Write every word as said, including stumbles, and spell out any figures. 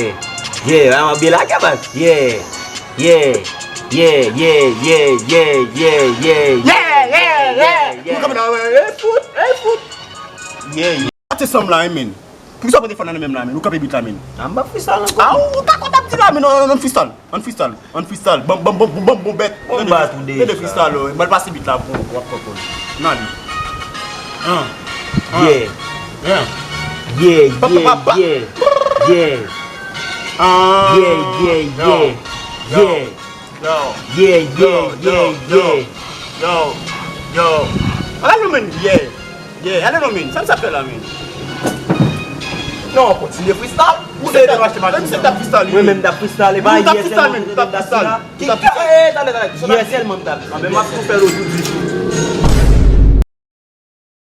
Yeah. Yeah, a, byen lage, baz. Yeah. Yeah. Yeah, yeah, yeah, yeah, yeah, yeah, yeah. Yeah, yeah, yeah. Nou kanpe nan, e fout, e fout. Yeah, yeah. Pati sanm la, wi, men. Poukisa w pa te fè nan menm la, men? Ou kanpe bit la, men. A, m pa freestyle ankò. A, ou ka konn ap di la, men, non, non, freestyle. An freestyle, an freestyle. Banm, banm, banm, banm, banm, bèt. Bon, m bat ou deja. Tande freestyle, wi. M al pase bit la pou, pou w ap konprann. Nan li. An. An. Yeah. Yeah. Yeah, Pa, pa, yeah, pa, pa. Yeah. Yeah. An. Yeah, yeah, Yo. yeah. Yo. Yeah. Yeah, yeah, Yo, yeah, yo, yeah. yo. Yo. Yo. Ala nou menm, yeah. Yeah, ale non, men. Sa m sa fè la, men? Non, kontinye freestyle. Ou se te mache mache. Menm se tap freestyle, wi. Mwen menm tap freestyle, e pa Ou tap Yesel freestyle, mwen men, te tap tap freestyle. Ki, ki, eh, tande, tande. Yesel mwen tap. An, men m ap tou fè l ojodi.